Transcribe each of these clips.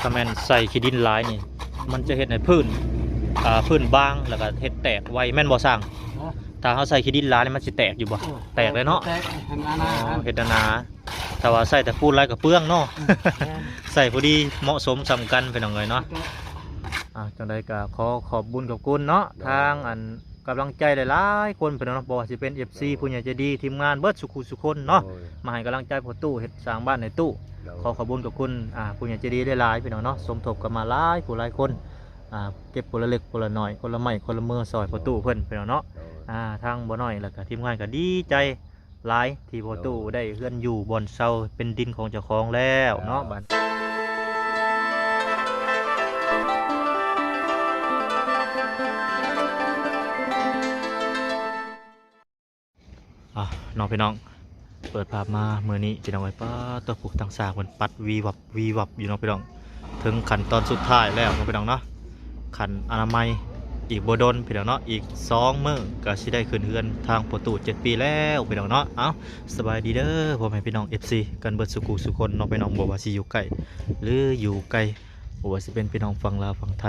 ຖ້າແມ່ນໃສ່ຂີ້ດິນຫຼາຍນີ້ ມັນຈະເຮັດໃຫ້ພື້ນ ອ່າ ພື້ນບາງ ແລ້ວກໍເຮັດແຕກໄວ ແມ່ນບໍ່ຊ່າງ? ຮະ? ຖ້າເຮົາໃສ່ຂີ້ດິນຫຼາຍນີ້ ມັນຊິແຕກຢູ່ບໍ່? ເອີ ແຕກເລີຍເນາະ. ແຕກ ເຮັດໜາ ອໍ ເຮັດໜາ. ຖ້າວ່າໃສ່ແຕ່ປູນຫຼາຍກໍເປືອງເນາະ. ອືມ ແມ່ນ ໃສ່ພໍດີເໝາະສົມສ່ຳກັນ ພີ່ນ້ອງເອີຍເນາະ. ໂອເຄ ອ່າ ຈັ່ງໃດກໍຂໍຂອບບຸນຂອບຄຸນເນາະ ໂດຍ ທາງອັນ ກຳລັງໃຈຫຼາຍໆຄົນ ພີ່ນ້ອງເນາະ, ບໍ່ວ່າຊິເປັນເອັຟຊີ ໂດຍ ຜູ້ໃຫຍ່ໃຈດີ ທີມງານເບິດສູ່ຄູ່ສູ່ຄົນເນາະ ໂດຍ ມາໃຫ້ກຳລັງໃຈພໍ່ຕູ້ເຮັດສ້າງບ້ານໃຫ້ຕູ້. ໂດຍ ຂໍຂອບຄຸນຂອບຄຸນ ອ່າ ຜູ້ໃຫຍ່ໃຈດີຫຼາຍໆ ພີ່ນ້ອງເນາະ, ສົມທົບກັນມາຫຼາຍຜູ້ຫຼາຍຄົນ ອ່າ ເກັບຄົນລະເລັກຄົນລະນ້ອຍ ຄົນລະໄມ້ຄົນລະມືຊ່ອຍພໍ່ຕູ້ເພິ່ນ ພີ່ນ້ອງເນາະ. ໂດຍ ອ່າ ທາງບໍ່ນ້ອຍ ແລ້ວກໍທີມງານກໍດີໃຈຫຼາຍ ທີ່ພໍ່ຕູ້ ໂດຍ ໄດ້ເຮືອນຢູ່ບ່ອນເຊົາເປັນດິນຂອງເຈົ້າຂອງແລ້ວເນາະ ໂດຍ ບາດ ອ່ະ ເນາະພີ່ນ້ອງ, ເປີດພາບມາມື້ນີ້ພີ່ນ້ອງເອີຍ ປາດໂທ້ ທາງຊ່າງເພິ່ນປັດວີວັບວີວັບຢູ່ເນາະພີ່ນ້ອງ. ເຖິງຂັ້ນຕອນສຸດທ້າຍແລ້ວເນາະພີ່ນ້ອງເນາະ, ຂັ້ນອະນາໄມ. ອີກບໍ່ດົນພີ່ນ້ອງເນາະ, ອີກສອງມື້ກໍຊິໄດ້ຂຶ້ນເຮືອນທາງພໍ່ຕູ້ເຈັດປີແລ້ວພີ່ນ້ອງເນາະ. ເອົ້າ ສະບາຍດີເດີພໍ່ແມ່ພີ່ນ້ອງເອັຟຊີກັນເບິດສູ່ຄູ່ສູ່ຄົນເນາະພີ່ນ້ອງ, ບໍ່ວ່າຊິຢູ່ໃກ້ ຫຼື ຢູ່ໄກ, ບໍ່ວ່າຊິເປັນພີ່ນ້ອງຝັ່ງລາວຝັ່ງໄທ,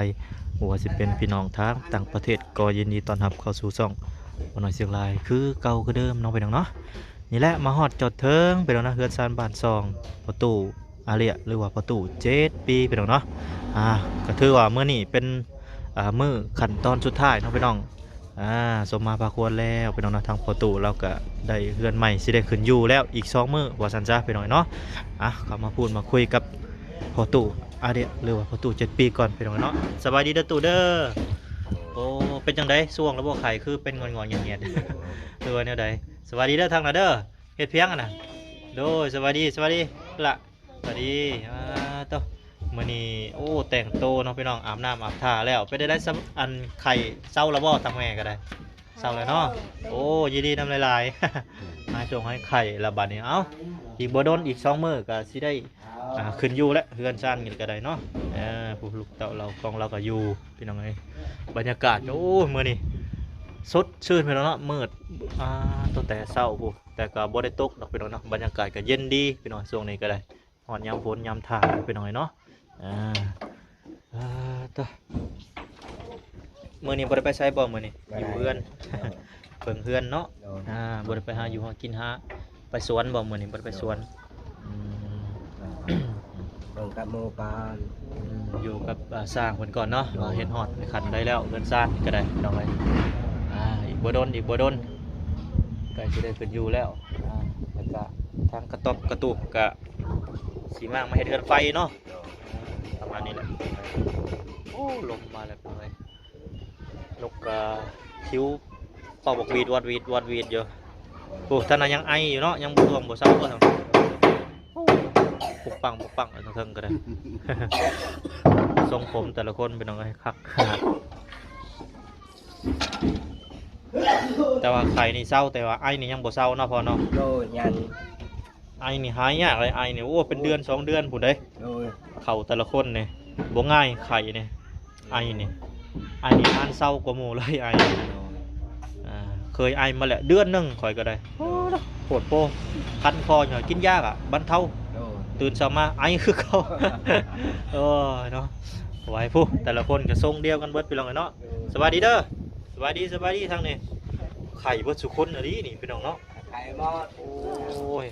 ບໍ່ວ່າຊິເປັນພີ່ນ້ອງທາງຕ່າງປະເທດ ກໍຍິນດີຕ້ອນຮັບເຂົ້າສູ່ຊ່ອງບໍ່ນ້ອຍຊຽງລາຍຄືເກົ່າຄືເດີມເນາະພີ່ນ້ອງເນາະ. ນີ້ແຫຼະ ມາຮອດຈອດເຖິງພີ່ນ້ອງນະ, ເຮືອນຊານບ້ານຊ່ອງພໍ່ຕູ້ອາເລຍ ຫຼືວ່າພໍ່ຕູ້ເຈັດປີພີ່ນ້ອງເນາະ. ອ່າ ກໍຖືວ່າມື້ນີ້ເປັນ ອ່າ ມື້ຂັ້ນຕອນສຸດທ້າຍເນາະພີ່ນ້ອງ. ອ່າ ສົມມາພາຄວນແລ້ວພີ່ນ້ອງເນາະ, ທາງພໍ່ຕູ້ລາວກໍໄດ້ເຮືອນໃໝ່ ຊິໄດ້ຂຶ້ນຢູ່ແລ້ວອີກສອງມື້ວ່າຊັ້ນຊະພີ່ນ້ອງເນາະ. ອ່ະ ເຂົ້າມາພູດມາຄຸຍກັບພໍ່ຕູ້ອາເດຍ ຫຼືວ່າພໍ່ຕູ້ເຈັດປີກ່ອນພີ່ນ້ອງເນາະ. ສະບາຍດີເດີຕູ້ເດີ. ໂອ້ ເປັນຈັ່ງໃດ ຊ່ວງລະບໍ່ໄຂ້ ຄືເປັນງອນໆຫງຽດໆ ຫຼືວ່າແນວໃດ? ສະບາຍດີເດີທາງນັ້ນເດີ, ເຮັດພຽງຫັ້ນນະ. ໂດຍ ສະບາຍດີ ສະບາຍດີລະ. ສະບາຍດີ. ອ່າ ໂຕ ມື້ນີ້ ໂອ້ ແຕ່ງໂຕເນາະພີ່ນ້ອງ, ອາບນ້ຳອາບທ່າແລ້ວ. ເປັນໃດ ອັນໄຂ້ເຊົາແລ້ວບໍ່? ທາງແມ່ກໍໄດ້ເຊົາແລ້ວເນາະ. ໂອ້ ຍິນດີນຳຫຼາຍໆ ຫາຍໂລກຫາຍໄຂ້ລະບາດນີ້. ເອົ້າ ອີກບໍ່ດົນ ອີກສອງມື້ກໍຊິໄດ້ ອ່າ ຂຶ້ນຢູ່ແລ້ວ ເຮືອນຊານນີ້ກໍໄດ້ເນາະ. ເອີ ຜູ້ລູກເຕົ້າເຫຼົ່າຂອງລາວກໍຢູ່ພີ່ນ້ອງເອີຍ. ບັນຍາກາດ ໂອ້ ມື້ນີ້ສົດຊື່ນພີ່ນ້ອງເນາະ, ມືດ ອ່າ ຕັ້ງແຕ່ເຊົ້າພຸ້ນ ແຕ່ກໍບໍ່ໄດ້ຕົກດອກພີ່ນ້ອງເນາະ. ບັນຍາກາດກໍເຢັນດີພີ່ນ້ອງ ຊ່ວງນີ້ກໍໄດ້. ຮອດຍາມຝົນຍາມທ້າວພີ່ນ້ອງເອີຍເນາະ. ອ່າ ອ່າ ຕະ ມື້ນີ້ບໍ່ໄດ້ໄປໃສບໍ່ມື້ນີ້? ບໍ່ໄດ້ ຢູ່ເຮືອນ ໂດຍ ເບິ່ງເຮືອນເນາະ. ໂດຍ ອ່າ ບໍ່ໄດ້ໄປຫາຢູ່ຫາກິນ ຫາໄປສວນບໍ່ມື້ນີ້? ບໍ່ໄດ້ໄປສວນ. ໂດຍ ອືມ ເບິ່ງກັບໝູ່ກ່ອນ. ອືມ ຢູ່ກັບ ອ່າ ຊ່າງເພິ່ນກ່ອນເນາະ. ໂດຍ ວ່າເຮັດຮອດຂັ້ນໃດແລ້ວ ເຮືອນຊານກໍໄດ້ພີ່ນ້ອງເອີຍ. ອ່າ ອີກບໍ່ດົນ ອີກບໍ່ດົນ ໃກ້ຊິໄດ້ຂຶ້ນຢູ່ແລ້ວ. ອ່າ ແລ້ວກະທາງກະຕອບກະຕູບກະຊິມ້າງມາເຮັດເຮືອນໄຟເນາະ. ໂດຍ ປະມານນີ້ແຫຼະ. ໂອ້ ລົມມາແລ້ວເພິ່ນເອີຍ, ນົກກະທິວເປົ່າບັກຫວີດ ວັດຫວີດ ວັດຫວີດຢູ່. ໂອ້ ທ່ານນະຍັງໄອຢູ່ເນາະ, ຍັງບໍ່ລວມບໍ່ເຊົາບໍ່. ໂອ້ ປຸກປັງ ປຸກປັງ ທາງເທິງກໍໄດ້. ຊົງຜົມແຕ່ລະຄົນ ພີ່ນ້ອງເອີຍ ຄັກຂະໜາດ. ແຕ່ວ່າໄຂ້ນີ້ເຊົາ, ແຕ່ວ່າໄອນີ້ຍັງບໍ່ເຊົາເນາະພໍ່ເນາະ. ໂດຍ ຍັງ. ໄອນີ້ຫາຍາກເລີຍ, ໄອນີ້ ໂອ້ ເປັນເດືອນສອງເດືອນພຸ້ນເດ້. ໂດຍ ເຂົ້າແຕ່ລະຄົນນີ້ບໍ່ງ່າຍ ໄຂ້ນີ້ ໄອນີ້ ໄອນີ້ນານເຊົາກວ່າໝູ່ເລີຍ ໄອ. ໂດຍ ອ່າ ເຄີຍໄອມາແລ້ວເດືອນໜຶ່ງຂ້ອຍກໍໄດ້. ໂອ້ ໂພດໂພ ຄັນຄໍຢູ່ ກິນຢາກະບັນເທົາ. ໂດຍ ຕື່ນເຊົ້າມາໄອຄືເກົ່າ. ໂອ້ຍເນາະ ໄວພຸ້ນ ແຕ່ລະຄົນກໍຊົງດຽວກັນເບິດ ພີ່ນ້ອງເອີຍເນາະ. ໂດຍ ສະບາຍດີເດີ. ສະບາຍດີ ສະບາຍດີທາງນີ້. ໄຂ້ເບິດສູ່ຄົນອີ່ຫຼີນີ້ ພີ່ນ້ອງເນາະ. ໄຂ້ໝົດ. ໂອ້ຍ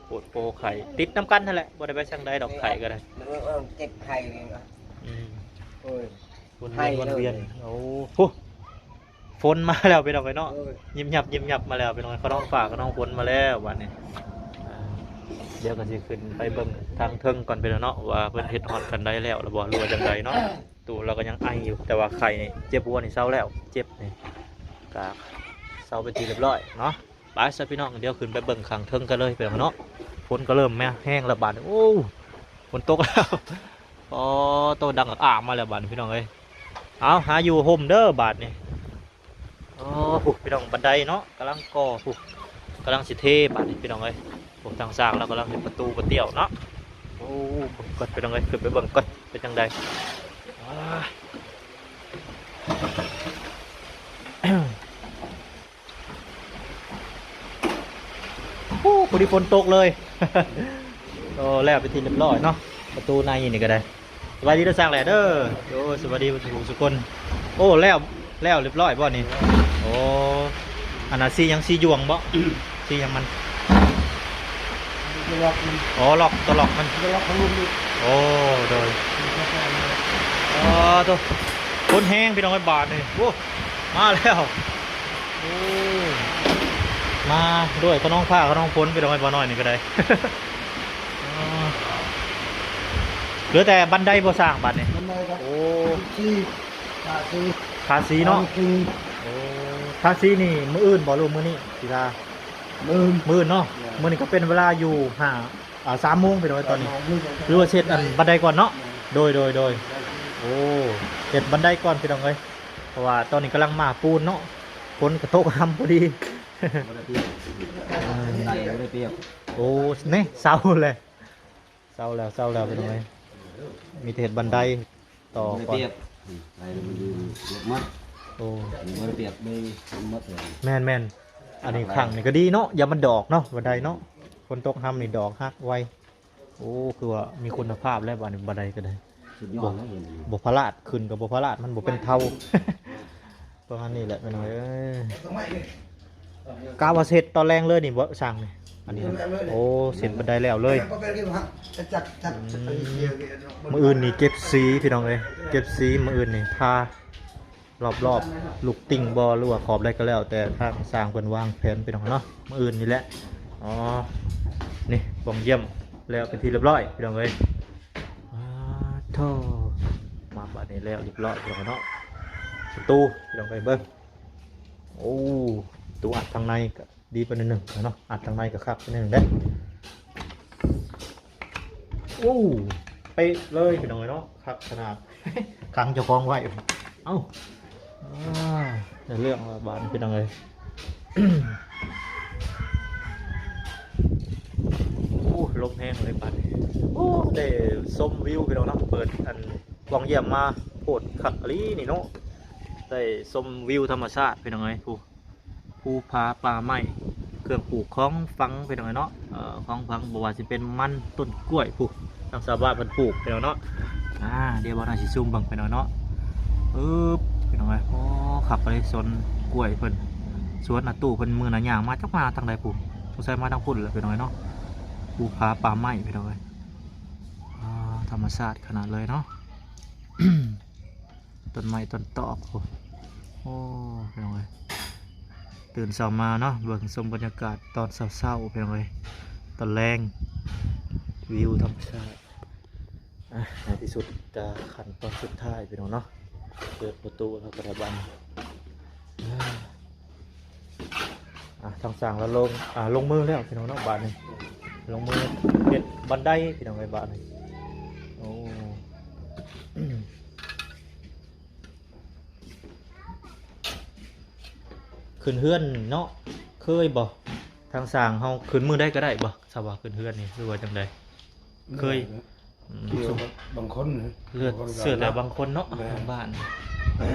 ໂພດໂພ ໄຂ້ຕິດນຳກັນຫັ້ນແຫຼະ, ບໍ່ໄດ້ໄປທາງໃດດອກ ໄຂ້ກໍໄດ້. ເອີ ເອີ ເຈັບໄຂ້ນີ້. ອືມ ໂອ້ຍ ວົນວຽນ ໄຂ້ເລີຍ ວົນວຽນ. ໂອ້ ໂຫ ຝົນມາແລ້ວ ພີ່ນ້ອງເອີຍເນາະ. ໂອ້ຍ ຍິບຍັບ ຍິບຍັບມາແລ້ວ ພີ່ນ້ອງເອີຍ. ຂະນອງຟ້າ ຂະນອງຝົນມາແລ້ວບາດນີ້. ອ່າ ດຽວກໍຊິຂຶ້ນໄປເບິ່ງທາງເທິງກ່ອນ ພີ່ນ້ອງເນາະ ວ່າເພິ່ນເຮັດຮອດຂັ້ນໃດແລ້ວ ຫຼືບໍ່ ຫຼືວ່າຈັ່ງໃດເນາະ. ຕູ້ລາວກໍຍັງໄອຢູ່ ແຕ່ວ່າໄຂ້ນີ້ ເຈັບຫົວນີ້ເຊົາແລ້ວ ເຈັບນີ້ ກະເຊົາເປັນທີ່ຮຽບຮ້ອຍເນາະ. ໄປຊະພີ່ນ້ອງ ດຽວຂຶ້ນໄປເບິ່ງຂ້າງເທິງກັນເລີຍ ພີ່ນ້ອງເນາະ. ຝົນກໍເລີ່ມມາແຮງແລ້ວບາດນີ້. ໂອ້ ຝົນຕົກແລ້ວ. ອໍ ໂຕ ດັງອາກອາກມາແລ້ວບາດນີ້ ພີ່ນ້ອງເອີຍ. ເອົາ ຫາຢູ່ຮົ່ມເດີບາດນີ້. ອໍ ພຸ້ນ ພີ່ນ້ອງ ບັນໄດເນາະ ກຳລັງກໍ່ ພຸ້ນ ກຳລັງຊິເທບາດນີ້ ພີ່ນ້ອງເອີຍ. ພວກທາງຊ່າງລາວກຳລັງເຮັດປະຕູປະຕຽວເນາະ. ໂອ້ ເບິ່ງກ່ອນ ພີ່ນ້ອງເອີຍ ຂຶ້ນໄປເບິ່ງກ່ອນ ເປັນຈັ່ງໃດ. ໂອ້ ພໍດີຝົນຕົກເລີຍ. ໂອ້ ແລ້ວເປັນທີ່ຮຽບຮ້ອຍເນາະ ປະຕູໃນນີ້ກໍໄດ້. ສະບາຍດີເດີຊ່າງແຫຼະເດີ. ໂອ້ ສະບາຍດີທຸກຄົນ. ໂອ້ ແລ້ວ ແລ້ວຮຽບຮ້ອຍບໍ່ນີ້? ໂອ້ ອັນນັ້ນສີຫຍັງ? ສີຢວງບໍ່? ສີຫຍັງມັນ? ຕົວລັອກມັນ ອໍ ລັອກ ຕົວລັອກມັນ ຕົວລັອກຂອງລຸງນີ້. ໂອ້ ໂດຍ. ອໍ ໂທ້ ຄົນແຮງພີ່ນ້ອງເອີຍບາດນີ້. ໂອ້ ມາແລ້ວ. ໂອ້ ມາດ້ວຍຂະນອງຟ້າຂະນອງຝົນພີ່ນ້ອງເອີຍ ບ່າວນ້ອຍນີ້ກໍໄດ້. ອໍ ເຫຼືອແຕ່ບັນໄດບໍ່ສ້າງບາດນີ້? ບັນໄດກໍ ໂອ້ ສີ່ ທາສີ ທາສີເນາະ. ໂອ້ ທາສີນີ້ມື້ອື່ນບໍ່ ຫຼືມື້ນີ້ຊິທາ? ມື້ອື່ນ ມື້ອື່ນເນາະ. ມື້ນີ້ກໍເປັນເວລາຢູ່ຫ້າ ອ່າ ສາມໂມງພີ່ນ້ອງເອີຍຕອນນີ້. ຫຼືວ່າເຊັດອັນບັນໄດກ່ອນເນາະ. ໂດຍ ໂດຍ ໂດຍ. ໂອ້ ເຮັດບັນໄດກ່ອນພີ່ນ້ອງເອີຍ ເພາະວ່າຕອນນີ້ກຳລັງມາປູນເນາະ ຝົນກໍຕົກຮຳພໍດີ. ບໍ່ໄດ້ປຽກ ໄດ້ບໍ່ໄດ້ປຽກ. ໂອ້ ນີ້ເຊົາແລ້ວ ເຊົາແລ້ວ ເຊົາແລ້ວພີ່ນ້ອງເອີຍ ມີແຕ່ເຮັດບັນໄດຕໍ່ກ່ອນ. ໂອ້ ແມ່ນໆ ອັນນີ້ຄັ້ງນີ້ກໍດີເນາະ ຢ່າມັນດອກເນາະ ບັນໄດເນາະ ຝົນຕົກຮຳນີ້ດອກຫັກໄວ. ໂອ້ ຄືວ່າມີຄຸນນະພາບແລ້ວບາດນີ້ ບັນໄດກໍໄດ້. ສຸດຍອດແລ້ວ ບໍ່ພະລາດ ຂຶ້ນກໍບໍ່ພະລາດ ມັນບໍ່ເປັນເທົ້າ. ປະມານນີ້ແຫຼະພີ່ນ້ອງເອີຍ. ກະວ່າເສັດຕອນແລງເລີຍນີ້ບໍ່ຊ່າງນີ້? ອັນນີ້ ໂອ້ ເສັດບັນໄດແລ້ວເລີຍ. ອືມ ມື້ອື່ນນີ້ເກັບສີພີ່ນ້ອງເອີຍ ເກັບສີມື້ອື່ນນີ້ ທາ ລອບໆ ລູກຕິ່ງບໍ່ ຫຼືວ່າຂອບໃດກໍແລ້ວແຕ່ ທາງຊ່າງເພິ່ນວາງແຜນພີ່ນ້ອງເນາະ ມື້ອື່ນນີ້ແຫຼະ. ອໍ ນີ້ປ່ອງຢ້ຽມແລ້ວເປັນທີ່ຮຽບຮ້ອຍພີ່ນ້ອງເອີຍ. ອາ ໂທ້ ມາບາດນີ້ແລ້ວຮຽບຮ້ອຍພີ່ນ້ອງເນາະ ປະຕູພີ່ນ້ອງເອີຍ ເບິ່ງ. ໂອ້ ປະຕູອັດທາງໃນກໍ ດີປານໜຶ່ງເນາະ ອັດທາງໃນກໍຄັກປານໜຶ່ງເດ້. ໂອ້ ເປະເລີຍພີ່ນ້ອງເອີຍເນາະ ຄັກຂະໜາດ ຂັງເຈົ້າຂອງໄວ້. ເອົ້າ ອ່າ ໄດ້ເລື່ອງແລ້ວບາດນີ້ພີ່ນ້ອງເອີຍ. ໂອ້ ລົມແຮງເລີຍບາດນີ້. ໂອ້ ໄດ້ຊົມວິວພີ່ນ້ອງເນາະ ເປີດອັນປ່ອງຢ້ຽມມາໂພດຄັກອີ່ຫຼີນີ້ເນາະ ໄດ້ຊົມວິວທຳມະຊາດພີ່ນ້ອງເອີຍ ພູ ພູຜາປ່າໄມ້ ເຄື່ອງປູກຂອງຝັງພີ່ນ້ອງເນາະ ເອີ ຂອງຝັງບໍ່ວ່າຊິເປັນມັນ ຕົ້ນກ້ວຍ ຜູ້ ທາງຊາວບ້ານເພິ່ນປູກພີ່ນ້ອງເນາະ. ອາ ດຽວບ່າວນ້ອຍຊິຊູມເບິ່ງພີ່ນ້ອງເນາະ. ອຶບ ພີ່ນ້ອງເອີຍ ໂອ້ ຄັກເລີຍ ສວນກ້ວຍເພິ່ນ ສວນອາຕູ້ເພິ່ນ ມື້ນັ້ນຍ່າງມາຈັກມາທາງໃດ ຜູ້ ສົງໄສມາທາງພຸ້ນແຫຼະພີ່ນ້ອງເນາະ. ພູຜາປ່າໄມ້ພີ່ນ້ອງເອີຍ ອາ ທຳມະຊາດຂະໜາດເລີຍເນາະ. ຕົ້ນໄມ້ຕົ້ນຕອກ ໂອ້ ພີ່ນ້ອງເອີຍ ຕື່ນເຊົ້າມາເນາະ ເບິ່ງຊົມບັນຍາກາດຕອນເຊົ້າໆ ພີ່ນ້ອງເອີຍ ຕອນແລງ ວິວທຳມະຊາດ. ອາ ໃນທີ່ສຸດກໍຂັ້ນຕອນສຸດທ້າຍ ພີ່ນ້ອງເນາະ ເປີດປະຕູແລ້ວກໍໄດ້ບາດນີ້. ອາ ອາ ທາງຊ່າງລາວລົງ ອາ ລົງມືແລ້ວພີ່ນ້ອງເນາະ ບາດນີ້ ລົງມືເຮັດບັນໄດພີ່ນ້ອງເອີຍ ບາດນີ້. ໂອ້ ຂຶ້ນເຮືອນເນາະ ເຄີຍບໍ່ ທາງຊ່າງເຮົາຂຶ້ນມື້ໃດກໍໄດ້ບໍ່ ຖ້າວ່າຂຶ້ນເຮືອນນີ້ ຫຼືວ່າຈັ່ງໃດ? ເຄີຍ ອືມ ບາງຄົນ ເຫຼືອ ບາງຄົນກໍ ເຊື່ອແຕ່ບາງຄົນເນາະ ແມ່ນ ບາງບ້ານ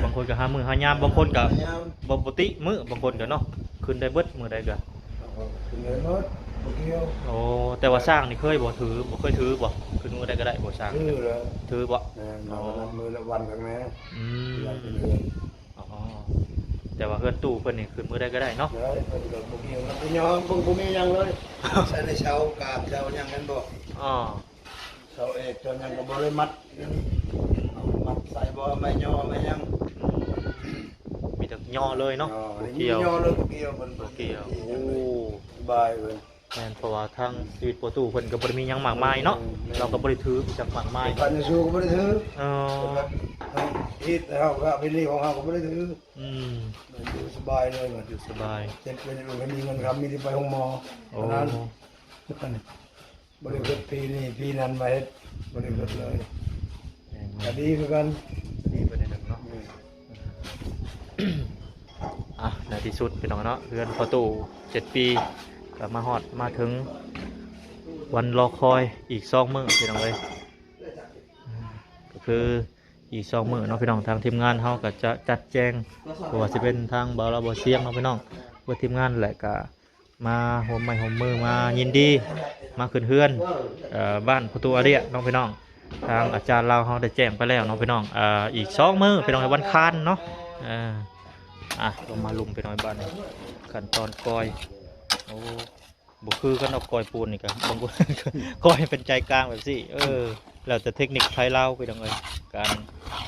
ບາງຄົນກໍຫາມື້ຫາຍາມ ບາງຄົນກໍ ຫາຍາມ ບໍ່ ບໍ່ຕິມື້ ບາງຄົນກໍເນາະ ຂຶ້ນໄດ້ເບິດມື້ໃດກໍ ເອົາ ຂຶ້ນໄດ້ເບິດ ບໍ່ກ່ຽວ. ໂອ້ ແຕ່ວ່າຊ່າງນີ້ເຄີຍບໍ່ຖື ບໍ່ເຄີຍຖືບໍ່ ຂຶ້ນມື້ໃດກໍໄດ້ບໍ່ຊ່າງ? ຖືແລ້ວ ຖືບໍ່? ແມ່ນ ອໍ ນຳມື້ລະວັນຂ້າງແນ່ ອືມ ຢາກຂຶ້ນເຮືອນ. ອໍ ແຕ່ວ່າເຮືອນຕູ້ເພິ່ນນີ້ຂຶ້ນມື້ໃດກໍໄດ້ເນາະ? ໄດ້ ເພິ່ນກໍບໍ່ກ່ຽວນຳ ບໍ່ຍອມ ບໍ່ ບໍ່ມີຫຍັງເລີຍ ໃສ່ໃນເສົາກາບເສົາຫຍັງແມ່ນບໍ່? ອໍ ເສົາເອກເສົາຫຍັງກໍບໍ່ໄດ້ມັດ ເອົາມັດໃສ່ບໍ່ ໄມ້ຍໍໄມ້ຫຍັງ ມີແຕ່ຍໍເລີຍເນາະ ຍໍ ບໍ່ກ່ຽວ ມີຍໍເລີຍ ບໍ່ກ່ຽວ ເພິ່ນບໍ່ກ່ຽວ ໂອ້ ສະບາຍເພິ່ນ. ແມ່ນ ເພາະວ່າທາງຊີວິດພໍ່ຕູ້ເພິ່ນກໍບໍ່ໄດ້ມີຫຍັງມາກມາຍເນາະ ແມ່ນ ລາວກໍບໍ່ໄດ້ຖືອີ່ຫຍັງມາກມາຍ ການຢູ່ສູ່ກໍບໍ່ໄດ້ຖື ເອີ ເຮັດເຮົາກໍເປັນນີ້ຂອງເຮົາກໍບໍ່ໄດ້ຖື ອືມ ຢູ່ສະບາຍເລີຍ ຢູ່ສະບາຍ ເຈັບເປັນກໍມີເງິນຄຳ ມີແຕ່ໄປໂຮງໝໍ ໂອ້ ເທົ່ານັ້ນ ບໍ່ໄດ້ເຮັດປີນີ້ປີນັ້ນມາເຮັດ ບໍ່ໄດ້ເຮັດເລີຍ ແມ່ນ ກໍດີຄືກັນ ດີໄປແນວໜຶ່ງເນາະ ແມ່ນ. ອ່ະ ໃນທີ່ສຸດພີ່ນ້ອງເນາະ ເຮືອນພໍ່ຕູ້ເຈັດປີ ກໍມາຮອດມາເຖິງ ວັນລໍຄອຍອີກສອງມື້ພີ່ນ້ອງເອີຍ ກໍຄືອີກສອງມື້ເນາະພີ່ນ້ອງ ທາງທີມງານເຮົາກໍຈະຈັດແຈງ ບໍ່ວ່າຊິເປັນທາງບ່າວລາວ ບ່າວຊຽງເນາະພີ່ນ້ອງ ເບິດທີມງານແຫຼະ ກໍ ມາຮ່ວມໄມ້ຮ່ວມມື ມາຍິນດີ ມາຂຶ້ນເຮືອນ ເອີ ບ້ານພໍ່ຕູ້ອາເດຍເນາະພີ່ນ້ອງ ທາງອາຈານລາວເຮົາໄດ້ແຈ້ງໄປແລ້ວເນາະພີ່ນ້ອງ ເອີ ອີກສອງມື້ພີ່ນ້ອງ ວັນຄານເນາະ ເອີ ອ່ະ ລົງມາລຸ່ມພີ່ນ້ອງ ບາດນີ້ ຂັ້ນຕອນກ້ອຍ ໂອ້ ບໍ່ຄືກັນດອກ ກ້ອຍປູນນີ້ກໍບາງຄົນ ກ້ອຍເປັນໃຈກາງແບບຊີ້ ເອີ ແລ້ວແຕ່ເທັກນິກໃຜລາວພີ່ນ້ອງເອີຍ ການ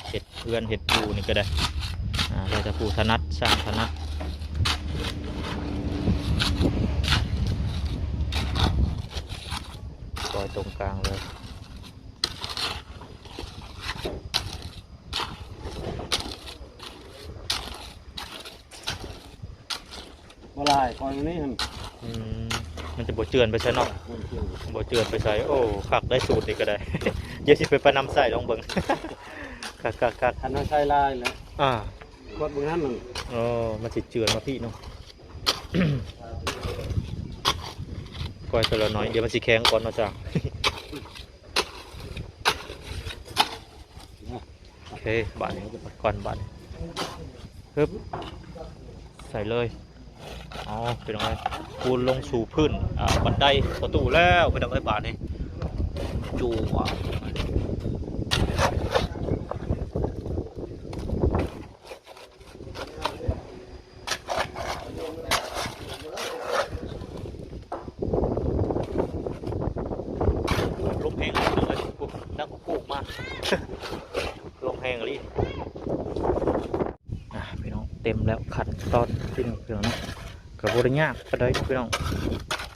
ເຮັດເຮືອນເຮັດຢູ່ນີ້ກໍໄດ້ ອ່າ ແລ້ວແຕ່ຜູ້ຖະໜັດ ຊ່າງຖະໜັດ ກ້ອຍຕົງກາງເລີຍ. ບໍ່ຫຼາຍ ກ້ອຍນີ້ຫັ້ນ ອືມ ມັນຈະບໍ່ເຈື່ອນໄປໃສເນາະ ບໍ່ເຈື່ອນ ບໍ່ເຈື່ອນໄປໃສ. ໂອ້ ຄັກໄດ໋ສູດນີ້ກໍໄດ້ ດຽວຊິໄປປະນຳໃຊ້ລອງເບິ່ງ ຄັກໆໆ ຄັນເຮົາໃສ່ຫຼາຍແລ້ວ ອ່າ ກວດເບິ່ງຫັ້ນ ໂອ້ ມັນຊິເຈື່ອນມາພີ້ເນາະ ກ້ອຍໂຕລະໜ້ອຍ ດຽວມັນຊິແຂງກ່ອນເນາະຈ້າ. ໂອເຄ ບາດນີ້ກ່ອນ ບາດນີ້ ຮຶບ ໃສ່ເລີຍ. ເອົາ ພີ່ນ້ອງເອີຍ ປູນລົງສູ່ພື້ນ ອ່າ ບັນໄດປະຕູແລ້ວ ພີ່ນ້ອງເອີຍ ບາດນີ້ ຈົວ ລົມແຮງເລີຍ ດັງໂຄກມາ ລົມແຮງອີ່ຫຼີ. ອ່ະ ພີ່ນ້ອງ ເຕັມແລ້ວ ຂັ້ນຕອນທີ່ໜຶ່ງ ພີ່ນ້ອງເນາະ ກໍບໍ່ໄດ້ຍາກປານໃດ ພີ່ນ້ອງ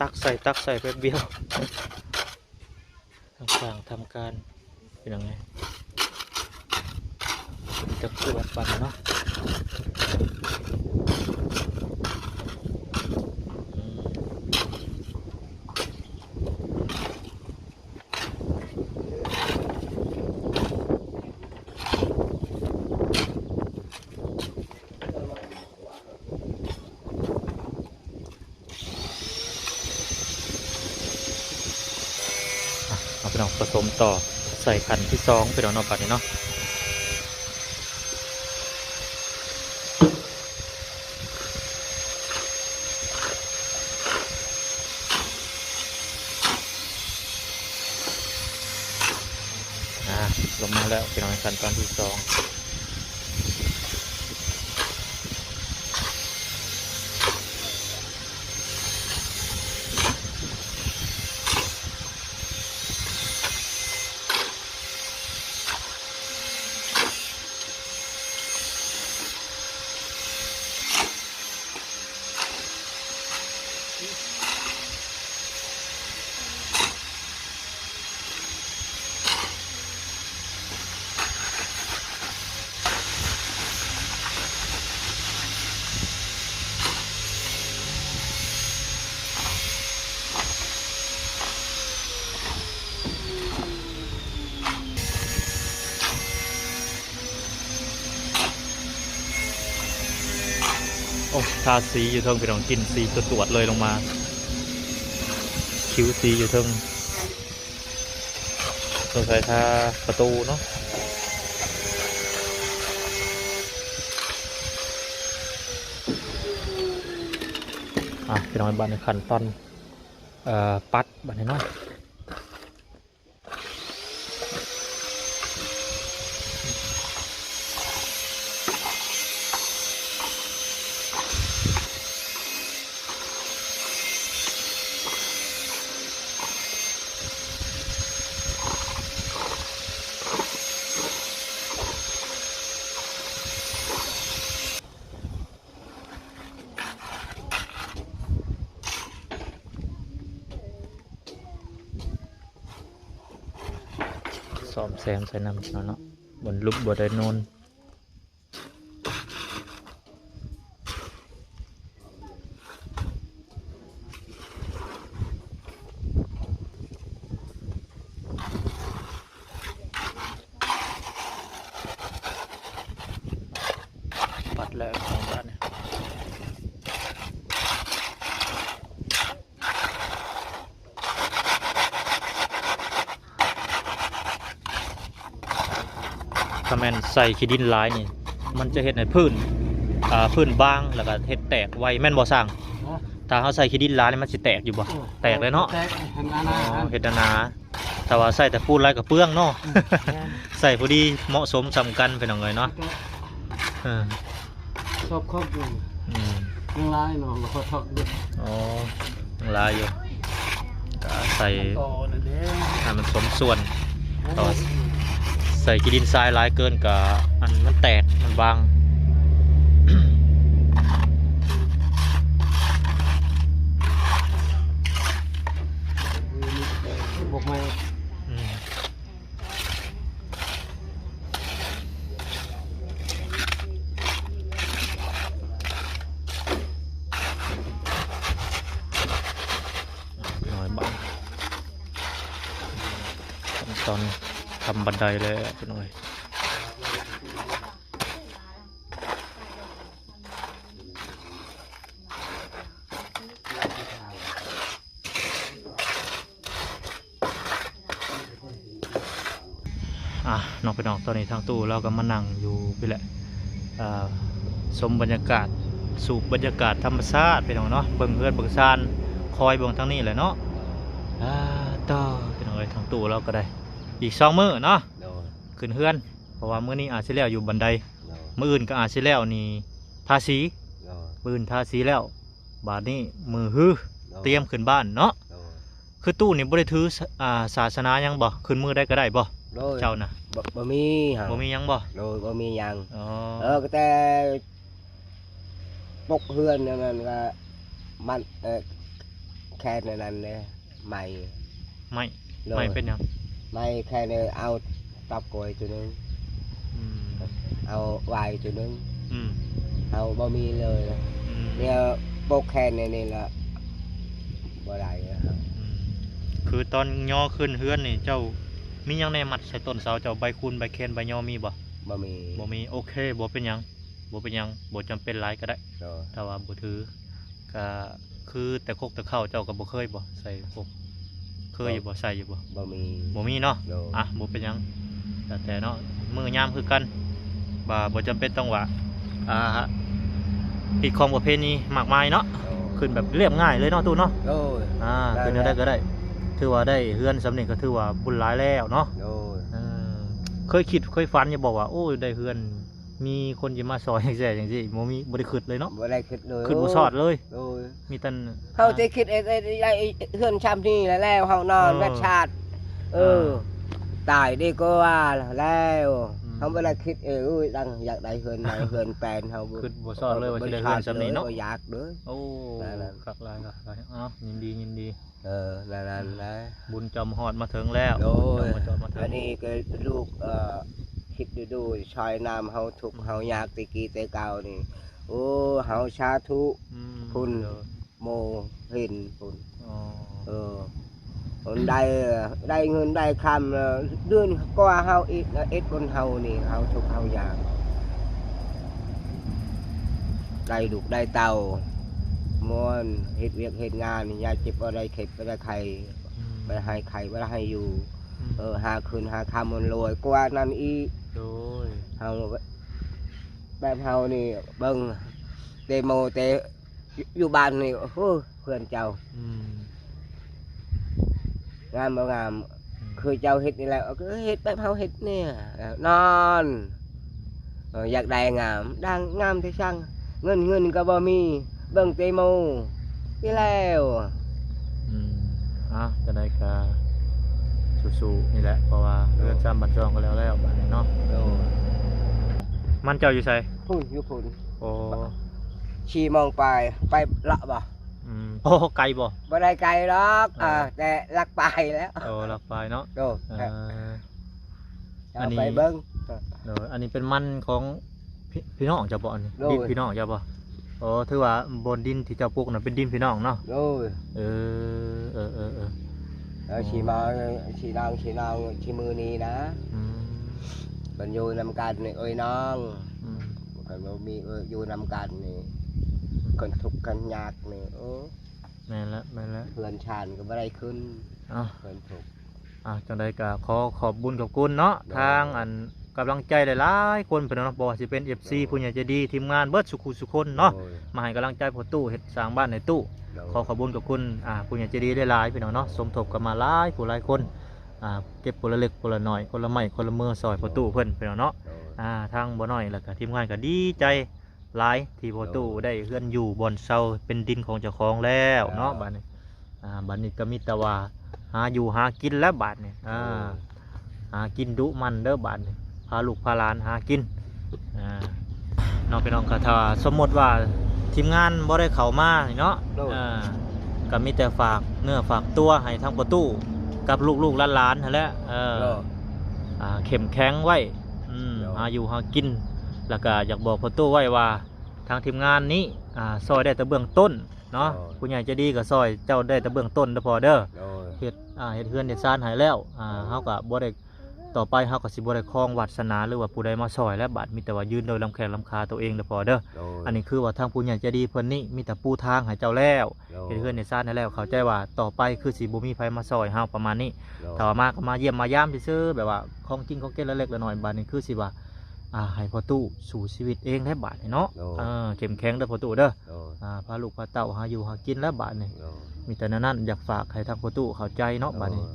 ຕັກໃສ່ ຕັກໃສ່ແປັບດຽວ. ທາງສ້າງທຳການເປັນຫຍັງແດ່ ເປັນຕະກວດປານເນາະ ອືມ ອ່ະ ເອົາ ພີ່ນ້ອງ ປະສົມຕໍ່ ໃສ່ຂັ້ນທີສອງ ພີ່ນ້ອງເນາະ ບາດນີ້ເນາະ ອ່າ ລົງມາແລ້ວ ພີ່ນ້ອງ ຂັ້ນຕອນທີສອງ. ໂອ້ ທາສີຢູ່ເທິງ ພີ່ນ້ອງ ກິນສີຈວດໆເລີຍ ລົງມາ ຄິວສີຢູ່ເທິງ ສົງໄສທາປະຕູເນາະ. ອ່ະ ພີ່ນ້ອງ ບາດນີ້ຂັ້ນຕອນ ເອີ ປັດ ບາດນີ້ເນາະ. ສ້ອມແຊມໃສ່ນຳເນາະ ເນາະ ບໍ່ຫຼຸບບໍ່ໄດ້ໂນນ. ປັດແລ້ວ ສອງບາດນີ້ ຖ້າແມ່ນໃສ່ຂີ້ດິນຫຼາຍນີ້ ມັນຈະເຮັດໃຫ້ພື້ນ ອ່າ ພື້ນບາງ ແລ້ວກໍເຮັດແຕກໄວ ແມ່ນບໍ່ຊ່າງ? ຮະ? ຖ້າເຮົາໃສ່ຂີ້ດິນຫຼາຍນີ້ ມັນຊິແຕກຢູ່ບໍ່? ເອີ ແຕກເລີຍເນາະ ແຕກ ເຮັດໜາໆ ອໍ ເຮັດໜາໆ. ຖ້າວ່າໃສ່ແຕ່ປູນຫຼາຍກໍເປືອງເນາະ. ອືມ ແມ່ນ ໃສ່ພໍດີເໝາະສົມສ່ຳກັນ ພີ່ນ້ອງເອີຍເນາະ. ແລ້ວກໍ ເອີ ຊອບຄອກຢູ່ ອືມ ຍັງຫຼາຍເນາະ ກໍທອກຢູ່. ອໍ ຍັງຫຼາຍຢູ່ ກໍໃສ່ ຕໍ່ນັ້ນເດ້ ໃຫ້ມັນສົມສ່ວນ. ໂອ້ ຖ້າວ່າໃສ່ຂີ້ດິນຊາຍຫຼາຍເກີນກໍ ອັນ ມັນແຕກ ມັນບາງ. ບວກໃໝ່ ອືມ ນ້ອຍບາດ ຂັ້ນຕອນທຳບັນໄດແລ້ວ ພີ່ນ້ອງເອີຍ. ອ່ະ ເນາະ ພີ່ນ້ອງ ຕອນນີ້ທາງຕູ້ລາວກໍມານັ່ງຢູ່ພີ້ແຫຼະ ອ່າ ຊົມບັນຍາກາດ ສູບບັນຍາກາດທຳມະຊາດ ພີ່ນ້ອງເນາະ. ເບິ່ງເຮືອນເບິ່ງຊານ ຄອຍເບິ່ງທາງນີ້ແຫຼະເນາະ. ອ່າ ຕໍ່ ພີ່ນ້ອງເອີຍ ທາງຕູ້ລາວກໍໄດ້ ອີກສອງມື້ເນາະ ໂດຍ ຂຶ້ນເຮືອນ ເພາະວ່າມື້ນີ້ອາດຊິແລ້ວຢູ່ບັນໄດ ໂດຍ ມື້ອື່ນກໍອາດຊິແລ້ວນີ້ ທາສີ ໂດຍ ມື້ອື່ນທາສີແລ້ວ ບາດນີ້ມື້ຮື ໂດຍ ຕຽມຂຶ້ນບ້ານເນາະ. ໂດຍ ຄືຕູ້ນີ້ບໍ່ໄດ້ຖື ສ- ອ່າ ສາສະໜາຫຍັງບໍ່? ຂຶ້ນມື້ໃດກໍໄດ້ບໍ່? ໂດຍ ເຈົ້ານະ ບໍ່ ບໍ່ມີຫຍັງ ບໍ່ມີຫຍັງບໍ່? ໂດຍ ບໍ່ມີຫຍັງ. ອໍ ເອີ ກໍແຕ່ປົກເຮືອນນັ້ນກໍມັນ ເອີ ແຄ່ນັ້ນເດ້. ໄມ້ ໄມ້ ໂດຍ ໄມ້ເປັນຫຍັງ? ໄມ້ແຄ່ນີ້ເອົາຕອບກ້ວຍຕົວໜຶ່ງ ອືມ ເອົາຫວ້າຍຕົວໜຶ່ງ ອືມ ເຮົາບໍ່ມີເລີຍ ອືມ ແລ້ວປົກແຄ່ນີ້ລະບໍ່ໄດ້ແລ້ວ. ອືມ ຄືຕອນຍໍຂຶ້ນເຮືອນນີ້ ເຈົ້າມີຫຍັງແດ່ມັດໃສ່ຕົ້ນເສົາເຈົ້າ? ໃບຄູນ ໃບແຄນ ໃບຍໍມີບໍ່? ບໍ່ມີ ບໍ່ມີ. ໂອເຄ ບໍ່ເປັນຫຍັງ ບໍ່ເປັນຫຍັງ ບໍ່ຈຳເປັນຫຼາຍກໍໄດ້ ໂດຍ ຖ້າວ່າບໍ່ຖື ກໍຄືແຕ່ຄົກແຕ່ເຄົ້າເຈົ້າກໍບໍ່ເຄີຍບໍ່ໃສ່ຄົກ? ເຄີຍຢູ່ບໍ່? ໃສ່ຢູ່ບໍ່? ບໍ່ມີ ບໍ່ມີເນາະ. ໂດຍ ອ່ະ ບໍ່ເປັນຫຍັງ ແລ້ວແຕ່ເນາະ ມື້ຍາມຄືກັນ ບໍ່ ບໍ່ຈຳເປັນຕ້ອງວ່າ ອ່າ ຜິດຂອງປະເພນີມາກມາຍເນາະ. ໂດຍ ຂຶ້ນແບບລຽບງ່າຍເລີຍເນາະ ຕູ້ເນາະ. ໂດຍ ອ່າ ຂຶ້ນແນວໃດກໍໄດ້ ຖືວ່າໄດ້ເຮືອນສ່ຳນີ້ກໍຖືວ່າບຸນຫຼາຍແລ້ວເນາະ. ໂດຍ ເອີ ເຄີຍຄິດເຄີຍຝັນຢູ່ບໍ່ວ່າ ໂອ້ຍ ໄດ້ເຮືອນ ມີຄົນຈະມາຊ່ອຍແຊຈັ່ງຊີ້ ບໍ່ມີ ບໍ່ໄດ້ຄິດເລີຍເນາະ. ບໍ່ໄດ້ຄິດເລີຍ ຄິດບໍ່ຊອດເລີຍ. ໂດຍ ມີແຕ່ ເຮົາຊິຄິດ ເອີ ເອີ ໄດ້ເຮືອນຊ່ຳນີ້ແລ້ວ ເຮົານອນ ເອີ ແບບຊາດ ເອີ ເອີ ຕາຍດີກວ່າແລ້ວ. ອືມ ເຮົາບໍ່ໄດ້ຄິດ ເອີ ອຸ້ຍ ດັງຢາກໄດ້ເຮືອນໃໝ່ ເຮືອນແປນ ເຮົາບໍ່ ຄິດບໍ່ຊອດເລີຍວ່າຊິໄດ້ເຮືອນຊ່ຳນີ້ເນາະ. ບໍ່ຢາກເລີຍ. ໂອ້ ຄັກຫຼາຍ ຄັກຫຼາຍ. ເອົ້າ ຍິນດີ ຍິນດີ. ເອີ ນັ້ນໆ ບຸນຈອມຮອດມາເຖິງແລ້ວ. ໂດຍ ບຸນຈອມຮອດມາເຖິງ. ອັນນີ້ກໍລູກ ເອີ ຄິດດູໆ ຊ່ອຍນຳເຮົາທຸກ ອືມ ເຮົາຍາກແຕ່ກີ້ແຕ່ເກົ່ານີ້ ໂອ້ ເຮົາສາທຸ ອືມ ພຸ້ນ ໂດຍ ໂມເຫັນພຸ້ນ. ອໍ ເອີ ຄົນໄດ້ ໄດ້ເງິນໄດ້ຄຳ ເດືອນກວ່າເຮົາອີກ ເອັດບຸນເຮົານີ້ ເຮົາທຸກເຮົາຍາກ ໄດ້ລູກໄດ້ເຕົ້າ ມ່ວນ ເຮັດວຽກເຮັດງານ ຢ່າເຈັບບໍ່ໄດ້ເຂັບບໍ່ໄດ້ໄຂ້ ອືມ ບໍ່ໄດ້ໃຫ້ໄຂ້ ບໍ່ໄດ້ໃຫ້ຢູ່ ອືມ ເອີ ຫາຄືນຫາຄຳມັນລວຍກວ່ານັ້ນອີກ. ໂດຍ ເຮົາ ແບບເຮົານີ້ເບິ່ງ ແຕ່ໂມແຕ່ ຢູ່ ຢູ່ບ້ານນີ້ ໂອ້ໂຫ ເພື່ອນເຈົ້າ ອືມ ງາມບໍ່ງາມ ອືມ ຄືເຈົ້າເຮັດນີ້ແຫຼະ ເອີ ເຮັດແບບເຮົາເຮັດນີ້ ນອນ ເອີ ຢາກໄດ້ງາມ ໄດ້ງາມແຕ່ຊ່າງ ເງິນ ເງິນກໍບໍ່ມີ ເບິ່ງແຕ່ໂມນີ້ແລ້ວ. ອືມ ອ່ະ ຈັ່ງໃດກໍສູ້ໆ ນີ້ແຫຼະ ເພາະວ່າເຮືອນຊານບ້ານຊ່ອງກໍແລ້ວແລ້ວ ບາດນີ້ເນາະ. ໂດຍ ມັນເຈົ້າຢູ່ໃສ? ພຸ້ນ ຢູ່ພຸ້ນ. ໂອ້ ສີ່ໂມງປາຍ ໄປເລາະບໍ່? ອືມ ໂອ້ ໄກບໍ່? ບໍ່ໄດ້ໄກດອກ ເອີ ເອີ ແຕ່ຫຼັກປາຍແລ້ວ. ໂອ້ ຫຼັກປາຍເນາະ. ໂດຍ ເອີ ເອົາ ອັນນີ້ ໄປເບິ່ງ. ໂດຍ ອັນນີ້ເປັນມັນຂອງ ພີ່ ພີ່ນ້ອງເຈົ້າບໍ່? ອັນນີ້ ໂດຍ ດິນພີ່ນ້ອງເຈົ້າບໍ່? ໂອ້ ຖືວ່າບ່ອນດິນທີ່ເຈົ້າປຸກນັ້ນເປັນດິນພີ່ນ້ອງເນາະ. ໂດຍ ເອີ ເອີ ເອີ ເອີ ແລ້ວຊິມາ ຊິນ້ອງ ຊິນ້ອງ ຊິມື້ນີ້ນະ. ອືມ ເພິ່ນຢູ່ນຳກັນນີ້ ເອີຍນ້ອງ. ອືມ ຄັນບໍ່ມີ ເອີຍ ຢູ່ນຳກັນນີ້ ອືມ ຄົນທຸກຄົນຍາກນີ້ ໂອ້ ແມ່ນລະ ແມ່ນລະ ເຮືອນຊານກໍບໍ່ໄດ້ຂຶ້ນ. ເອົ້າ ເພິ່ນທຸກ. ອ່າ ຈັ່ງໃດກໍຂໍຂອບບຸນຂອບຄຸນເນາະ ໂດຍ ທາງອັນກຳລັງໃຈຫຼາຍໆຄົນ ພີ່ນ້ອງເນາະ ບໍ່ວ່າຊິເປັນ ເອັຟຊີ ໂດຍ ຜູ້ໃຫຍ່ໃຈດີ ທີມງານເບິດສູ່ຄູ່ສູ່ຄົນເນາະ ໂດຍ ມາໃຫ້ກຳລັງໃຈພໍ່ຕູ້ເຮັດສ້າງບ້ານໃຫ້ຕູ້. ໂດຍ ຂໍຂອບບຸນຂອບຄຸນ ອ່າ ຜູ້ໃຫຍ່ໃຈດີຫຼາຍໆ ພີ່ນ້ອງເນາະ ສົມທົບກັນມາຫຼາຍຜູ້ຫຼາຍຄົນ. ອ່າ ເກັບຄົນລະເລັກຄົນລະນ້ອຍ ຄົນລະໄມ້ຄົນລະມືຊ່ອຍພໍ່ຕູ້ເພິ່ນ ພີ່ນ້ອງເນາະ. ໂດຍ ອ່າ ທາງບໍ່ນ້ອຍ ແລ້ວກະທີມງານກະດີໃຈຫຼາຍ ທີ່ພໍ່ຕູ້ ໂດຍ ໄດ້ເຮືອນຢູ່ບ່ອນເຊົາເປັນດິນຂອງເຈົ້າຂອງແລ້ວເນາະ. ໂດຍ ບາດນີ້ ອ່າ ບາດນີ້ກໍມີແຕ່ວ່າຫາຢູ່ຫາກິນແລ້ວບາດນີ້. ອ່າ ໂດຍ ຫາກິນດຸໝັ່ນເດີບາດນີ້ ພາລູກພາຫຼານຫາກິນ ອ່າ ເນາະ ພີ່ນ້ອງ. ກໍຖ້າສົມມຸດວ່າທີມງານບໍ່ໄດ້ເຂົ້າມານີ້ເນາະ ໂດຍ ອ່າ ກໍມີແຕ່ຝາກເນື້ອຝາກຕົວໃຫ້ທາງພໍ່ຕູ້ກັບລູກໆຫຼານໆຫັ້ນແຫຼະ ເອີ ໂດຍ ອ່າ ເຂັ້ມແຂງໄວ້ ອືມ ໂດຍ ຫາຢູ່ຫາກິນ. ແລ້ວກໍຢາກບອກພໍ່ຕູ້ໄວ້ວ່າ ທາງທີມງານນີ້ ອ່າ ຊ່ອຍໄດ້ແຕ່ເບື້ອງຕົ້ນເນາະ ໂດຍ ຜູ້ໃຫຍ່ໃຈດີກໍຊ່ອຍເຈົ້າໄດ້ແຕ່ເບື້ອງຕົ້ນເດີພໍ່ເດີ ໂດຍ ເຮັດ ອ່າ ເຮັດເຮືອນເຮັດຊານໃຫ້ແລ້ວ ອ່າ ໂດຍ ເຮົາກໍບໍ່ໄດ້ ຕໍ່ໄປເຮົາກໍຊິບໍ່ໄດ້ຄອງວາດສະໜາ ຫຼືວ່າຜູ້ໃດມາຊ່ອຍແລ້ວບາດ ມີແຕ່ວ່າຢືນໂດຍລຳແຂ້ງລຳຂາໂຕເອງເດີພໍ່ເດີ. ໂດຍ ອັນນີ້ຄືວ່າທາງຜູ້ໃຫຍ່ໃຈດີເພິ່ນນີ້ມີແຕ່ປູທາງໃຫ້ເຈົ້າແລ້ວ ໂດຍ ເຮັດເຮືອນເຮັດຊານໃຫ້ແລ້ວ ເຂົ້າໃຈວ່າຕໍ່ໄປຄືຊິບໍ່ມີໃຜມາຊ່ອຍເຮົາປະມານນີ້. ໂດຍ ຖ້າວ່າມາກໍມາຢ້ຽມມາຢາມຊື່ໆ ແບບວ່າຂອງກິນຂອງກິນເລັກໆນ້ອຍໆ ບາດນີ້ຄືຊິວ່າ ອ່າ ໃຫ້ພໍ່ຕູ້ສູ້ຊີວິດເອງແຫຼະບາດນີ້ເນາະ. ໂດຍ ເອີ ເຂັ້ມແຂງເດີພໍ່ຕູ້ເດີ ໂດຍ ອ່າ ພາລູກພາເຕົ້າຫາຢູ່ຫາກິນແລ້ວບາດນີ້. ໂດຍ ມີແຕ່ແນວນັ້ນ ຢາກຝາກໃຫ້ທາງພໍ່ຕູ້ເຂົ້າໃຈເນາະ ໂດຍ ບາດນີ້.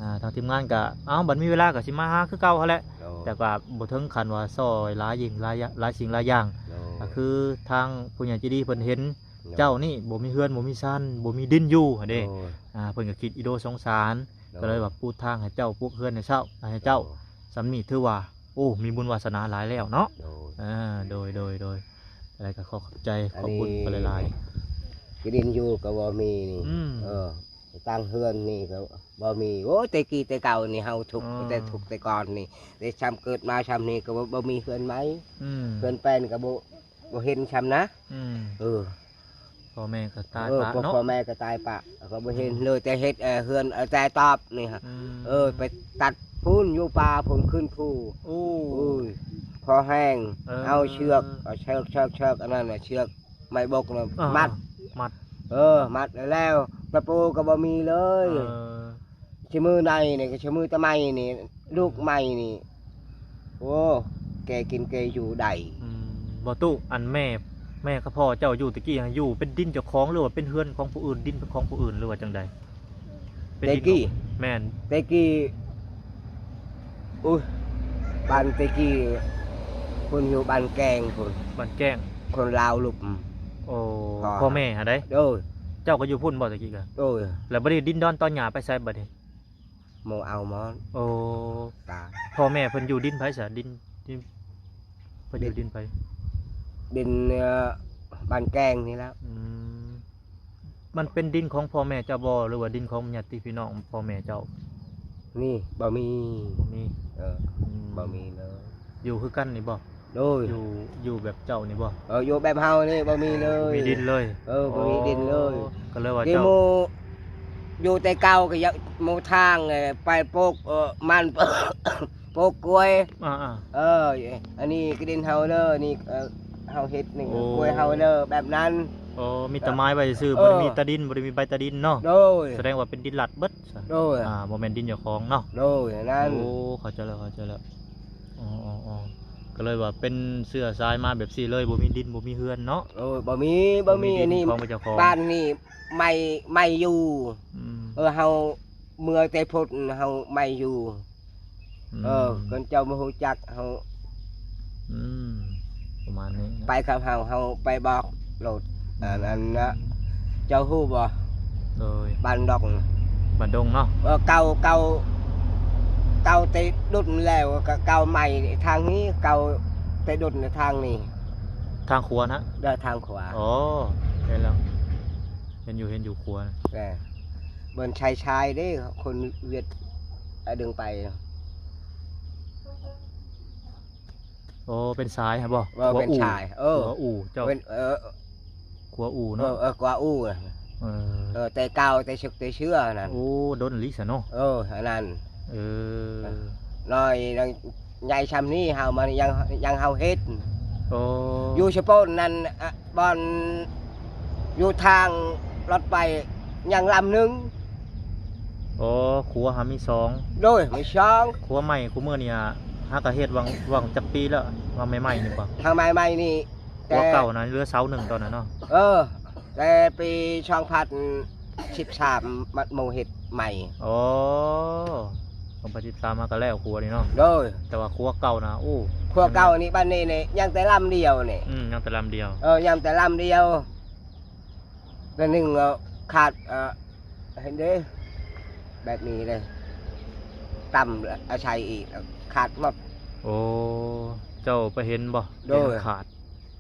ອ່າ ທາງທີມງານກໍ ເອົ້າ ບັດມີເວລາກໍຊິມາຫາຄືເກົ່າຫັ້ນແຫຼະ ໂດຍ ແຕ່ກໍບໍ່ເຖິງຂັ້ນວ່າຊ່ອຍຫຼາຍຍິ່ງຫຼາຍຢ່າງ ຫຼາຍສິ່ງຫຼາຍຢ່າງ ໂດຍ ກໍຄືທາງຜູ້ໃຫຍ່ໃຈດີເພິ່ນເຫັນ ໂດຍ ເຈົ້ານີ້ບໍ່ມີເຮືອນບໍ່ມີຊານ ບໍ່ມີດິນຢູ່ຫັ້ນເດ້. ໂດຍ ອ່າ ເພິ່ນກໍຄິດອີ່ໂດສົງສານ ໂດຍ ກໍເລີຍວ່າປູທາງໃຫ້ເຈົ້າ ປຸກເຮືອນໃຫ້ເຈົ້າ ໃຫ້ເຈົ້າ ໂດຍ ສ່ຳນີ້ຖືວ່າ ໂອ້ ມີບຸນວາສະໜາຫຼາຍແລ້ວເນາະ. ໂດຍ ອ່າ ໂດຍ ໂດຍ ໂດຍ ຈັ່ງໃດກໍຂໍຂອບໃຈ ອັນນີ້ ຂອບຄຸນເພິ່ນຫຼາຍໆ. ທີ່ດິນຢູ່ກໍບໍ່ມີນີ້ ອືມ ເອີ ຕັ້ງເຮືອນນີ້ກໍບໍ່ມີ. ໂອ້ ແຕ່ກີ້ແຕ່ເກົ່ານີ້ເຮົາທຸກ ອໍ ແຕ່ທຸກແຕ່ກ່ອນນີ້ ແຕ່ຊ່ຳເກີດມາຊ່ຳນີ້ກໍບໍ່ ບໍ່ມີເຮືອນໃໝ່ ອືມ ເຮືອນແປ້ນກໍບໍ່ ບໍ່ເຫັນຊ່ຳນະ ອືມ ເອີ ພໍ່ແມ່ກໍຕາຍປະເນາະ ເອີ ພໍ່ແມ່ກໍຕາຍປະ ກໍບໍ່ເຫັນເລີຍ ແຕ່ເຮັດ ເອີ ເຮືອນ ເອີ ແຕ່ຕອບນີ້ ອືມ ເອີ ໄປຕັດພຸ້ນ ຢູ່ປ່າພຸ້ນ ຂຶ້ນພູ ໂອ້ ໂອ້ຍ ພໍແຮງ ເອີ ເອົາເຊືອກ ເອົາເຊີກ ເຊີກ ເຊີກ ອັນນັ້ນນະ ເຊືອກໄມ້ບົກນະ ອ່າ ມັດ ມັດ ເອີ ມັດແລ້ວ ຕະປູກໍບໍ່ມີເລີຍ ເອີ ຊິມືໃນນີ້ ຊິມືຕະໄໝນີ້ ລູກໃໝ່ນີ້ ໂອ້ ແກກິນແກຢູ່ໄດ້ ອືມ ບໍ່ຕູ້ ອັນແມ່ ແມ່ກັບພໍ່ເຈົ້າຢູ່ແຕ່ກີ້ຫັ້ນ ຢູ່ເປັນດິນເຈົ້າຂອງ ຫຼືວ່າເປັນເຮືອນຂອງຜູ້ອື່ນ ດິນເປັນຂອງຜູ້ອື່ນ ຫຼືວ່າຈັ່ງໃດ? ເປັນດິນຂອງ ແມ່ນ ແຕ່ກີ້ ອຸ້ຍ ບ້ານແຕ່ກີ້ພຸ້ນ ຢູ່ບ້ານແກ້ງພຸ້ນ ບ້ານແກ້ງ ຄົນລາວລຸບ ໂອ້ ພໍ່ ພໍ່ແມ່ຫັ້ນໃດ? ໂດຍ ເຈົ້າກໍຢູ່ພຸ້ນບໍ່ແຕ່ກີ້ກະ? ໂດຍ ແລ້ວບັດນີ້ດິນດອນຕອນຫຍ້າໄປໃສບັດນີ້? ໝູ່ເອົາໝົດ ໂອ້ ຕາຍ ພໍ່ແມ່ເພິ່ນຢູ່ດິນໃຜຊະ? ດິນ ດິນ ເພິ່ນຢູ່ດິນໃຜ? ດິນ ເອີ ບ້ານແກ້ງນີ້ແຫຼະ ອືມ ມັນເປັນດິນຂອງພໍ່ແມ່ເຈົ້າບໍ່ ຫຼືວ່າດິນຂອງຍາດຕິພີ່ນ້ອງພໍ່ແມ່ເຈົ້າ? ນີ້ ບໍ່ມີ ບໍ່ມີ ເອີ ອືມ ບໍ່ມີເລີຍ ຢູ່ຄືກັນນີ້ບໍ່? ໂດຍ ຢູ່ ຢູ່ແບບເຈົ້ານີ້ບໍ່? ເອີ ຢູ່ແບບເຮົານີ້ບໍ່ມີເລີຍ ບໍ່ມີດິນເລີຍ ເອີ ບໍ່ມີດິນເລີຍ ອໍ ກໍເລີຍວ່າເຈົ້າ ຢູ່ແຕ່ເກົ່າກໍຢາກໝູ່ທາງ ເອີ ໄປປູກ ເອີ ມັນ ປູກກ້ວຍ ອ່າໆ ເອີ ອັນນີ້ກໍດິນເຮົາເດີ ນີ້ ເອີ ເຮົາເຮັດນີ້ ໂອ້ ກ້ວຍເຮົາເດີ ແບບນັ້ນ ອໍ ມີແຕ່ໝາຍໄວ້ຊື່ໆ ເອີ ບໍ່ໄດ້ມີຕາດິນ ບໍ່ໄດ້ມີໃບຕາດິນເນາະ ໂດຍ ສະແດງວ່າເປັນດິນລັດເບິດ ໂດຍ ອ່າ ບໍ່ແມ່ນດິນເຈົ້າຂອງເນາະ ໂດຍ ນັ້ນ ໂອ້ ເຂົ້າໃຈແລ້ວ ເຂົ້າໃຈແລ້ວ ອໍໆໆ ກໍເລີຍວ່າເປັນເຊື້ອສາຍມາແບບຊີ້ເລີຍ ບໍ່ມີດິນບໍ່ມີເຮືອນເນາະ ໂອ້ຍ ບໍ່ມີ ບໍ່ມີ ບໍ່ມີດິນ ອັນນີ້ ຂອງເຈົ້າຂອງ ບ້ານນີ້ໃໝ່ ໃໝ່ຢູ່ ອືມ ເອີ ເຮົາເມືອແຕ່ພຸ້ນ ເຮົາໃໝ່ຢູ່ ອືມ ເອີ ຄົນເຈົ້າບໍ່ຮູ້ຈັກເຮົາ ອືມ ປະມານນີ້ ໄປກັບເຮົາ ເຮົາໄປບອກໂລດ ອືມ ອັນນັ້ນນະ ເຈົ້າຮູ້ບໍ່? ໂດຍ ບ້ານດົງ ບ້ານດົງເນາະ ເອີ ເກົ່າ ເກົ່າ ເກົ່າແຕ່ດົນແລ້ວ ກໍເກົ່າໃໝ່ທາງນີ້ ເກົ່າແຕ່ດົນທາງນີ້ ທາງຂວານະ ເດີ ທາງຂວາ ອໍ ເຫັນແລ້ວ ເຫັນຢູ່ ເຫັນຢູ່ຂວານະ ເອີ ເບິ່ງຊາຍໆເດ້ ຄົນຫວຽດ ອາ ດຶງໄປ ໂອ້ ເປັນຊາຍຫັ້ນບໍ່? ເອີ ເປັນຊາຍ ເອີ ຂົວອູ່ເຈົ້າ ເປັນ ເອີ ຂົວອູ່ເນາະ ເອີ ເອີ ຂົວອູ່ ເອີ ເອີ ແຕ່ເກົ່າ ແຕ່ຊຶກແຕ່ເຊື້ອນັ້ນ ໂອ້ ດົນອີ່ຫຼີຊະເນາະ ເອີ ອັນນັ້ນ ເອີ ນ້ອຍ ໃຫຍ່ຊ່ຳນີ້ເຮົາມາຍັງ ຍັງເຮົາເຮັດ ໂອ້ ຢູ່ສະໂປນນັ້ນ ອະ ບ່ອນຢູ່ທາງລົດໄປຍັງລຳໜຶ່ງ ອໍ ຂົວຫາມີສອງ ໂດຍ ມີສອງ ຂົວໃໝ່ຄູ່ມື້ນີ້ຫາກະເຮັດຫວ່າງ ຫວ່າງຈັກປີແລ້ວ ຫວ່າງໃໝ່ໆນີ້ບໍ່? ຫວ່າງໃໝ່ໆນີ້ ແຕ່ ຂົວເກົ່ານະເຫຼືອເສົາໜຶ່ງຕອນນັ້ນເນາະ ເອີ ແຕ່ປີສອງພັນສິບສາມ ມາ ມາເຮັດໃໝ່ ອໍ ສອງພັນສິບສາມມາກໍແລ້ວຂົວນີ້ເນາະ. ໂດຍ ແຕ່ວ່າຂົວເກົ່ານະ ໂອ້ ຂົວເກົ່ານີ້ ບັດນີ້ນີ້ຍັງແຕ່ລຳດຽວນີ້. ອືມ ຍັງແຕ່ລຳດຽວ. ເອີ ຍັງແຕ່ລຳດຽວ ແຕ່ໜຶ່ງ ເອີ ຂາດ ເອີ ເຫັນເດ້ ແບບນີ້ເດ້ ຕ່ຳອາໄສອີກ ຂາດໝົດ. ໂອ້ ເຈົ້າໄປເຫັນບໍ່? ໂດຍ ເຫັນຂາດ.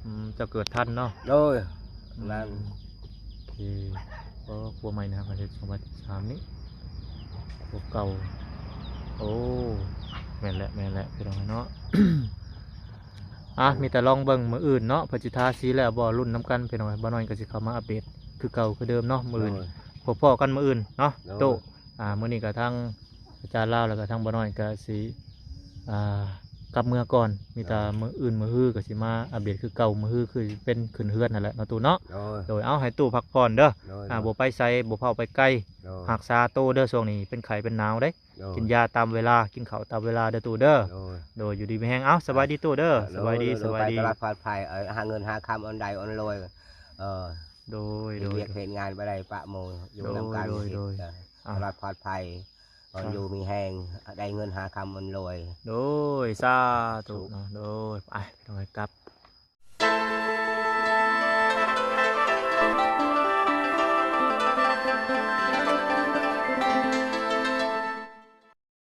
ອືມ ເຈົ້າເກີດທັນເນາະ. ໂດຍ ອືມ ນັ້ນ ໂອເຄ. ເອີ ຄົວໃໝ່ນະ ເພິ່ນເຮັດສອງພັນສິບສາມນີ້ ຄົວເກົ່າ. ໂອ້ ແມ່ນແຫຼະ ແມ່ນແຫຼະ ພີ່ນ້ອງເນາະ. ອ່ະ ມີແຕ່ລອງເບິ່ງມື້ອື່ນເນາະ ເພິ່ນຊິທາສີແລ້ວບໍ່ ລຸ້ນນຳກັນພີ່ນ້ອງ. ບ່າວນ້ອຍກໍຊິເຂົ້າມາອັບເດດຄືເກົ່າຄືເດີມເນາະ ມື້ອື່ນ. ໂດຍ ພໍ້ກັນມື້ອື່ນເນາະ. ໂດຍ ໂຕ ອ່າ ມື້ນີ້ກໍທາງອາຈານລາວ ແລ້ວກໍທາງບ່າວນ້ອຍກໍຊິ ອ່າ ກັບເມືອກ່ອນ. ມີແຕ່ ໂດຍ ມື້ອື່ນມື້ຮືກໍຊິມາອັບເດດຄືເກົ່າ. ມື້ຮືຄືເປັນຂຶ້ນເຮືອນຫັ້ນແຫຼະເນາະ ຕູ້ເນາະ. ໂດຍ ໂດຍ ເອົາ ໃຫ້ຕູ້ພັກຜ່ອນເດີ. ໂດຍ ອ່າ ບໍ່ໄປໃສ ບໍ່ພາວໄປໄກ. ໂດຍ ຮັກສາໂຕເດີ ຊ່ວງນີ້ເປັນໄຂ້ເປັນໜາວເດ້. ໂດຍ ກິນຢາຕາມເວລາ ກິນເຂົ້າຕາມເວລາເດີຕູ້ເດີ. ໂດຍ ໂດຍ ຢູ່ດີມີແຮງ. ເອົາ ສະບາຍດີຕູ້ເດີ. ໂດຍ ສະບາຍດີ ໂດຍ ສະບາຍດີ ຕະຫຼອດປອດໄພ. ເອີ ຫາເງິນຫາຄຳອັນໃດອັນລວຍ. ເອີ ໂດຍ ໂດຍ ເຮັດວຽກເຮັດງານບໍ່ໄດ້ປະໝູ່ ຢູ່ນຳກັນ. ໂດຍ ເຮັດ ໂດຍ ເອີ ຕະຫຼອດປອດໄພ ຢູ່ມີແຮງ ໄດ້ເງິນຫາຄຳອັນລວຍ. ໂດຍ ສາທຸເນາະ. ໂດຍ ໄປ ພີ່ນ້ອງ ກັບ